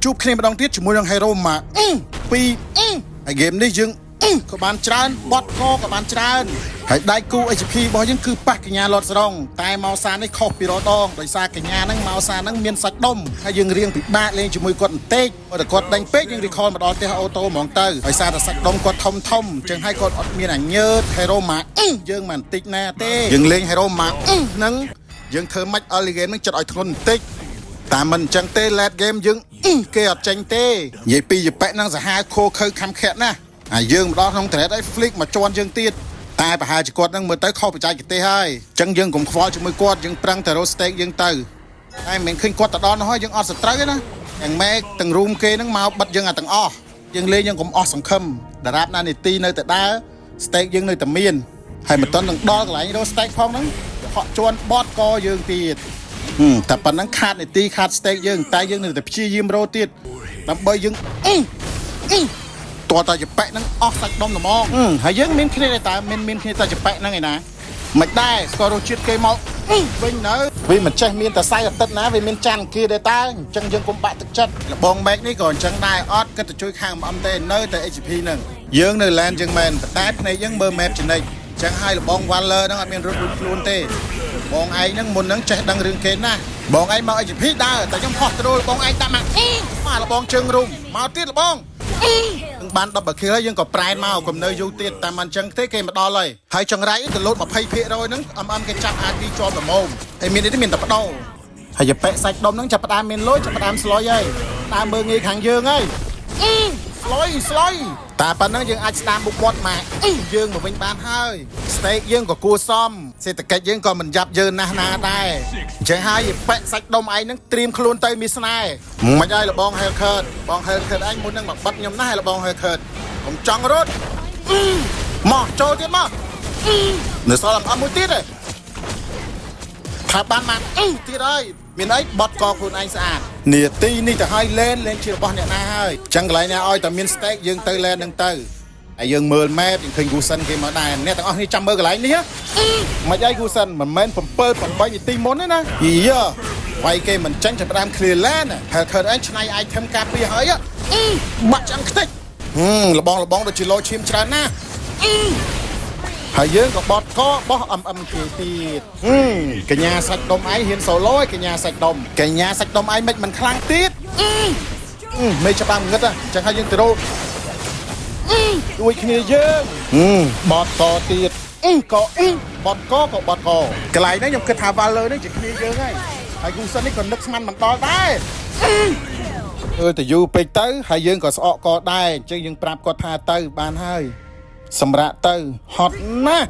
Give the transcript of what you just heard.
ជួបគ្នាម្ដងទៀតជាមួយនឹង Hero ម៉ាពីរហើយហ្គេមនេះយើងក៏បានច្រើនបត់កក៏បានច្រើនហើយដៃគូ HP របស់យើងគឺប៉ះកញ្ញាលត់ស្រងតែមកសានេះខុសពីរដងដោយសារកញ្ញាហ្នឹងមកសាហ្នឹងមានសាច់ដុំហើយយើងរៀងពិបាកលេងជាមួយគាត់បន្តិចតែគាត់ដេញពេកយើង recall មកដល់ផ្ទះ auto ហ្មងទៅដោយសារតែសាច់ដុំគាត់ធំធំអញ្ចឹងហើយគាត់អត់មានអាញើត Hero ម៉ាយើងមិនបន្តិចណាទេយើងលេង Hero ម៉ាហ្នឹងយើងធ្វើម៉េច early game ហ្នឹងចិត្តឲ្យធ្ងន់បន្តិច តាមមិនអញ្ចឹងទេ late game យើងគេអត់ចេញទេនិយាយពីយប៉ែហ្នឹងសាហាវខូខើខំខៈណាស់ហើយយើងមកដល់ក្នុង thread អី flick មកជន់យើងទៀតតែប្រហែលជាគាត់ហ្នឹងមើលទៅខុសបច្ចេកទេសហើយអញ្ចឹងយើងកុំខ្វល់ជាមួយគាត់យើងប្រឹងតែរក stack យើងទៅតែមិនមែនឃើញគាត់ទៅដល់នោះហើយយើងអត់សត្រូវទេណាទាំងម៉ែទាំងរូមគេហ្នឹងមកបិទយើងអាទាំងអស់យើងលេងយើងកុំអស់សង្ឃឹមដរាបណានីតិនៅតែដើរ stack យើងនៅតែមានហើយមិនទាន់នឹងដល់កន្លែងរក stack ផងហ្នឹងហក់ជន់បតកយើងទៀត ហឹមតែប៉ុណ្ណឹងខាតនីតិខាត stack យើងតែយើងនៅតែព្យាយាមរកទៀតដើម្បីយើងអឺអឺតើតើចប៉ែហ្នឹងអស់សាច់ដុំត្មងហឹមហើយយើងមានគ្នាដែរតើមានមានគ្នាតែចប៉ែហ្នឹងឯណាមិនដែរស្គាល់រសជាតិគេមកអឺវិញនៅវាមិនចេះមានតែសៃអាទិត្យណាវាមានច័ន្ទអង្គារដែរតើអញ្ចឹងយើងកុំបាក់ទឹកចិត្តលបងម៉ែកនេះក៏អញ្ចឹងដែរអត់គិតទៅជួយខាងអំទេនៅតែ HP ហ្នឹងយើងនៅ lane យើងមែនប៉ុន្តែភ្នែកយើងមើល map ចំណិចអញ្ចឹងហើយលបង Waller ហ្នឹងអត់មានរត់រួចខ្លួនទេ បងឯងហ្នឹងមុនហ្នឹងចេះដឹងរឿងគេណាស់បងឯងមក HP ដើរតែខ្ញុំហោះត្រួលបងឯងដាក់មកមកលបងជើងរុំមកទៀតលបងនឹងបាន10 kill ហើយយើងក៏ប្រែនមកកុំនៅយូរទៀតតាមមិនអញ្ចឹងទេគេមកដល់ហើយហើយចង្រៃទៅលោត20%ហ្នឹងអមអមគេចាប់អាទីជាប់ល្មមហើយមាននេះមានតែបដោហើយប៉ែសាច់ដុំហ្នឹងចាប់ផ្ដើមមានលុយចាប់ផ្ដើមស្លុយហើយតាមមើលងាយខាងយើងហើយស្លុយស្លុយតែប៉ុណ្ណឹងយើងអាចស្ដាមបុកមាត់មកយើងមកវិញបានហើយ stack យើងក៏គួសមសេដ្ឋកិច្ចយើងក៏មិនយ៉ាប់យ៉ឺនណាស់ណាដែរអញ្ចឹងហើយប៉ែសាច់ដុំឯងហ្នឹងត្រៀមខ្លួនទៅមានស្នេហ៍មិនឲ្យលបង Hellcat បង Hellcat ឯងមុនហ្នឹងមកបិទខ្ញុំណាស់ឲ្យលបង Hellcat កុំចង់រត់មកចូលទៀតមកនៅសល់អត់មួយទៀតទេថាបានបានទៀតហើយមានអីបត់កខ្លួនឯងស្អាតនាទីនេះទៅឲ្យ lane lane ជារបស់អ្នកណាហើយអញ្ចឹងកន្លែងណាឲ្យតែមាន stack យើងទៅ lane ហ្នឹងទៅហើយយើងមើល map យើងឃើញ Gusion គេមកដែរអ្នកទាំងអស់គ្នាចាំមើលកន្លែងនេះមិនអី Gusion មិនមែន7 8នាទីមុនទេណាយីយ៉ាវាយគេមិនចាញ់ចាប់ផ្ដើម clear lane Hellcat ឯងឆ្នៃ item ការពារហើយបាក់ឆ្អឹងខ្ទេចហឹមលបងលបងដូចជាលោឈាមច្រើនណាស់ហើយយើងក៏បត់កបោះ MM គេទៀតហឹមកញ្ញាសាច់ដុំឯងហ៊ាន solo ឯកញ្ញាសាច់ដុំកញ្ញាសាច់ដុំឯងមិនមិនខ្លាំងទៀតមេច្បាំងងឹតអញ្ចឹងហើយយើងទៅរកជួយគ្នាយើងបត់កទៀតកបត់កក៏បត់កកន្លែងហ្នឹងខ្ញុំគិតថា Valor នេះជាគ្នាយើងហើយហើយ Gusion នេះក៏នឹកស្មានមិនដល់ដែរអឺទៅយូរពេកទៅហើយយើងក៏ស្អកកដែរអញ្ចឹងយើងប្រាប់គាត់ថាទៅបានហើយសម្រាប់ទៅហត់ណាស់